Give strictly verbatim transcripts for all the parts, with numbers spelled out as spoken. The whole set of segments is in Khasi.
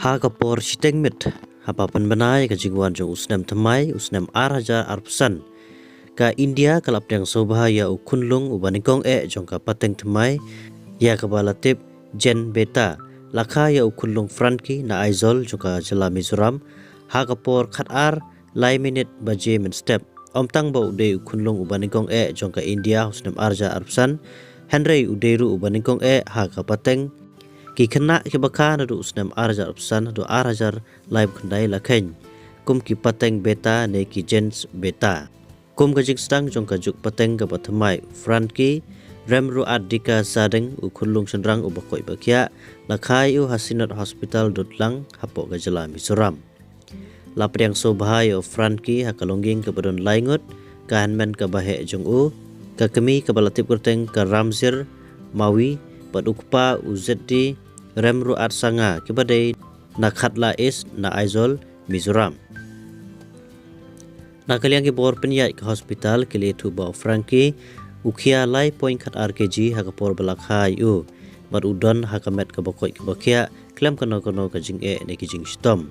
Ha ka por shiteng miet haba pynbna ïa ka jingwan jong u snem thymmai u snem ar hajar arphew san, ka India ka la pdiang sngewbha ïa u khunlung uba nyngkong eh jong ka pateng thymmai ïa kaba la tip Jen Beta, la kha ïa u khunlung Frankie na Aizawl jong ka jylla Mizoram ha ka por khatar lai minit baje mynstep. Ym tang ba u dei u khunlung uba nyngkong eh jong ka India ha u snem ar hajar arphew san, hynrei u dei ruh uba nyngkong eh ha ka pateng ki khynnah kiba kha naduh u snem ar hajar arphew san haduh ar hajar laiphew khyndai la kheiñ kum ki pateng Beta ne ki Jens Beta. Kum ka jingsdang jong ka juk pateng kaba thymmai, Frankie Remruatdika Sardeng, u khunlung shynrang uba koit ba khiah, la kha ïa u ha Synod Hospital Dutlang hapoh ka jylla Mizoram. La pdiang sngewbha ïa u Frankie ha ka longïing kaba don lai ngut, ka hynmen kaba heh jong u, ka kmie kaba la tip kyrteng ka Ramsir Mavi, bad u kpa u Zeddy Remruatsanga, kiba dei na Khatla East na Aizawl, Mizoram. Na ka liang ki bor pynïaid ka hospital ki la ïathuh ba u Frankie u khia lai point khatar kg ha ka por ba la kha ïa u, bad u don ha ka met kaba koit kaba khiah khlem kano kano ka jingeh ne ki jingshitom.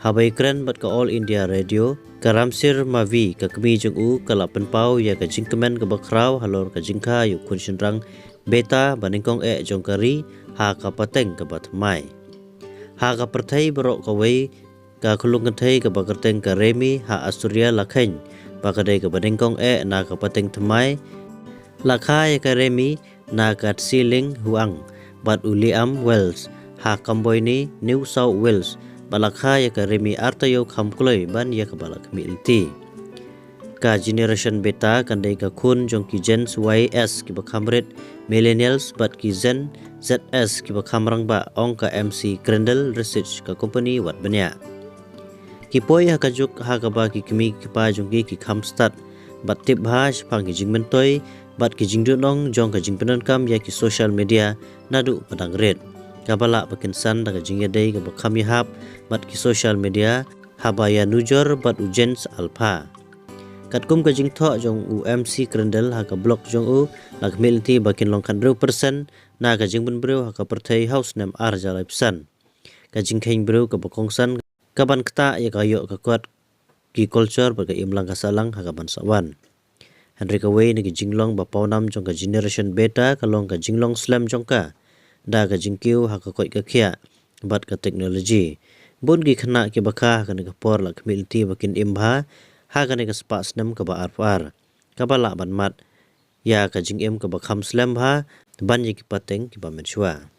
Haba ïakren bad ka All India Radio, ka Ramsir Mavi, ka kmie jong u, ka la pynpaw ïa ka jingkmen kaba khraw halor ka jingkha ïa u khun shynrang Beta ba nyngkong eh jong ka ri ha ka pateng kaba thymmai. Ha ka pyrthei baroh kawei, ka khunlung kynthei kaba kyrteng ka Remi ha Australia la kheiñ ba ka dei kaba nyngkong eh na ka pateng thymmai. La kha ïa ka Remi na ka Tshilling Huang bad u Liam Wells ha Kamboyne, New South Wales, bad la kha ïa ka Remi artaïew kham kloi ban ïa kaba la khmih lynti. Ka Generation Beta kan dei ka khun jong ki Gen Y S kiba kham rit, Millennials bad ki Gen Z S kiba kham rangbah, ong ka M C Crandall Research, ka kompani wat bniah. Ki poi ha ka juk ha kaba ki kmie ki kpa jong ki ki kham stad bad tip bha shaphang ki jingmyntoi bad ki jingdon ong jong ka jingpyndonkam ïa ki social media naduh ba dang rit, kaba lah ba kin san da ka jingïadei kaba kham ïahap bad ki social media haba ïanujor bad u Gen Alpha. Katkum ka jingthoh jong u M C Crandall ha ka blog jong u, la khmih lynti ba kin long khathynriew percent na ka jingpynbriew ha ka pyrthei ha u snem ar hajar laiphew san. Ka jingkheiñ briew kaba kongsan ka ban ktah ïa ka ïoh ka kot, ki culture bad ka imlang ka sahlang ha ka ban sa wan. Hynrei kawei na ki jinglong ba pawnam jong ka Generation Beta ka long ka jinglong slem jong ka da ka jingkiew ha ka koit ka khiah bad ka technology. Bun ki khynnah kiba kha ha kane ka por la khmih lynti ba kin im bha ha kane ka spah snem kaba arphew ar, kaba lah ban mad ïa ka jingim kaba kham slem bha ban ïa ki pateng kiba mynshuwa.